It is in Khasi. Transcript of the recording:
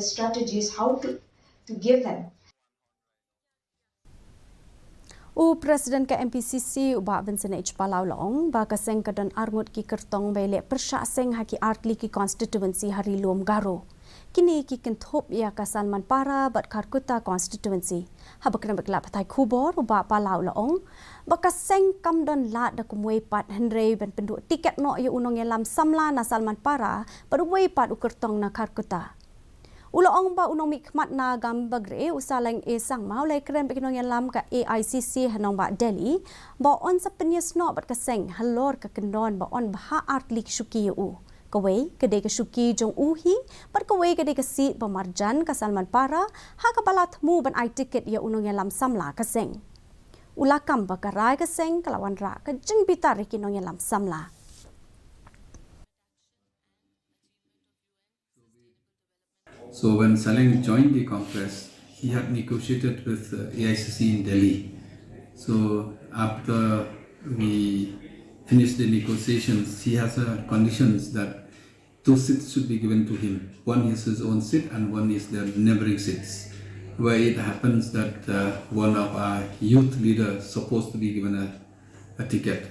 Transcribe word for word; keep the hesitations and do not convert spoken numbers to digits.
strategies how to, to give them. U President ka M P C C u Bah Vincent H Pala u la ong ba ka seng ka don arngut ki kyrtong ba leh pyrshah seng ha ki artylli ki constituency ha Ri Lum Garo. Kine ki kynthup ïa ka Salmanpara bad Kharkutta constituency. Haba kren bad ki lad pathai khubor u Bah Pala u la ong ba ka seng kam don lad da kumwei pat hynrei ban pynduh tiket noh ïa u nongïalam samla na Salmanpara bad uwei pat u kyrtong na Kharkutta. U la ong ba u nongmihkhmat na Gambagre u Saleng A Sangma u la kren bad ki nongïalam ka A I C C ha nongbah Delhi ba yn sa pynïasnoh bad ka seng halor ka kyndon ba yn bha artylli ki shuki ïa u. Kawei ka dei ka shuki jong u hi bad kawei ka dei ka seat ba marjan ka Salmanpara ha kaba la thmu ban ai tiket ïa u nongïalam samla ka seng. U la kam ba ka rai ka seng ka la wanrah ka jingbitar ïa ki nongïalam samla. So when Saleng joined the Congress, he had negotiated with uh, A I C C in Delhi. So after we finished the negotiations, he has uh, conditions that two seats should be given to him. One is his own seat and one is the neighboring seats, where it happens that uh, one of our youth leaders supposed to be given a, a ticket.